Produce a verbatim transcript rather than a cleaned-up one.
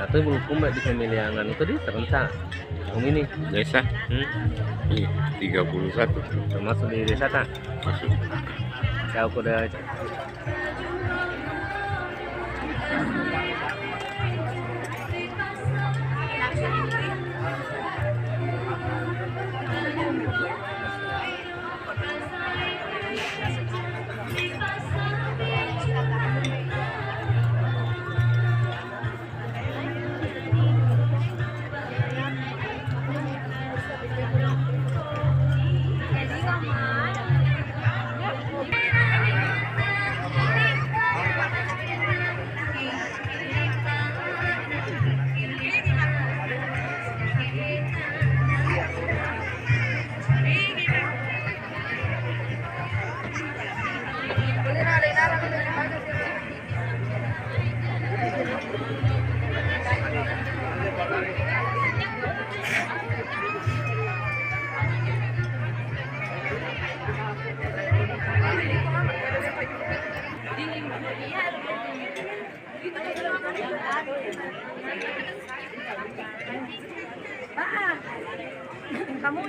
Tapi belum kumbat di pemilihan anu tadi serentak. Kamu ini? Desa? Hmm? Iya, tiga puluh satu. Termasuk di desa, tak? Masuk. Kau kuda. Kamu.